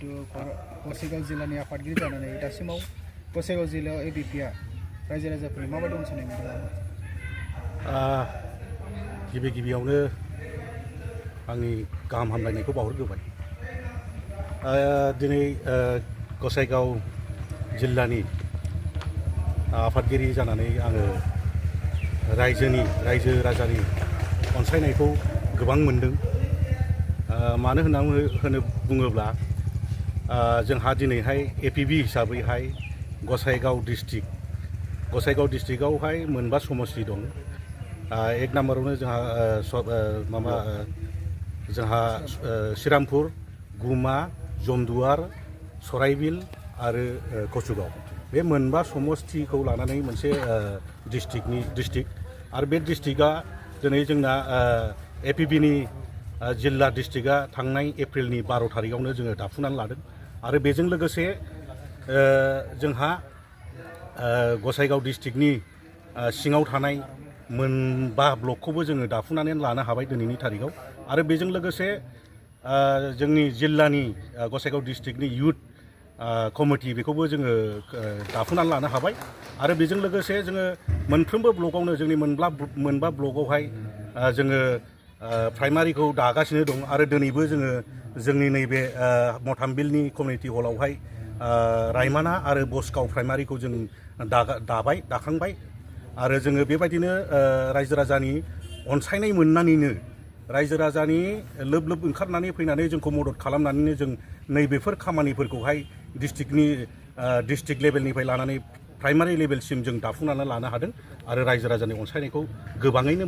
जिहेतु गसाइगाव जिल्लानि आफादगिरि जानानै दासिमाव गसाइगाव जिल्लायाव एबिपिआ रायजो राजाफोरनि माबायदि अनसायनाय मोनदों? गिबियावनो आंनि गाहाम हामलायनायखौ बावहरग्रोबाय। दिनै गसाइगाव जिल्लानि आफादगिरि जानानै आङो रायजो राजानि अनसायनायखौ गोबां मोनदों। मानो होनना बुङोब्ला जोंहा दिनैहाय एपिबि हिसाबैहाय गसाइगाव डिस्ट्रिक्टआवहाय मोनबा समस्ति दं। एक नाम्बारावनो जोंहा श्रीरामपुर, गुमा, जमदुवार, सराइबिल आरो कचुगाव, बे मोनबा समस्तिखौ लानानै मोनसे डिस्ट्रिक्ट आरो बे डिस्ट्रिक्टआ दिनै जोंना एपिबिनि जिल्ला डिस्ट्रिक्टआ थांनाय एप्रिलनि 12 तारिखआवनो जोङो दाफुंनानै लादों। आरो बेजों लोगोसे जोंहा गसाइगाव डिस्ट्रिक्टनि सिङाव थानाय मोनबा ब्लकखौबो जोङो दाफुंनानै लानो हाबाय दिनैनि तारिखआव। आरो बेजों लोगोसे जोंनि जिल्लानि गसाइगाव डिस्ट्रिक्टनि इयुथ कमिटि बेखौबो जोङो दाफुंनानै लानो हाबाय। आरो बेजों लोगोसे जोङो मोनफ्रोमबो ब्लकआवनो जोंनि मोनबा ब्लकआवहाय जोङो प्राइमारिखौ दागासिनो दं। आरो दिनैबो जोङो जोंनि नैबे मथामबिलनि कमिउनिटि हलावहाय रायमाना आरो बसगाव प्राइमारिखौ जों दाखांबाय। आरो जोङो बेबायदिनो रायजो राजानि अनसायनाय मोननानैनो रायजो राजानि लोब ओंखारनानै फैनानै जोंखौ मदद खालामनानैनो जों नैबेफोर खामानिफोरखौहाय डिस्ट्रिक्ट लेभेलनिफ्राय लानानै प्राइमारि लेभेलसिम जों दाफुंनानै लानो हादों। आरो रायजो राजानि अनसायनायखौ गोबाङैनो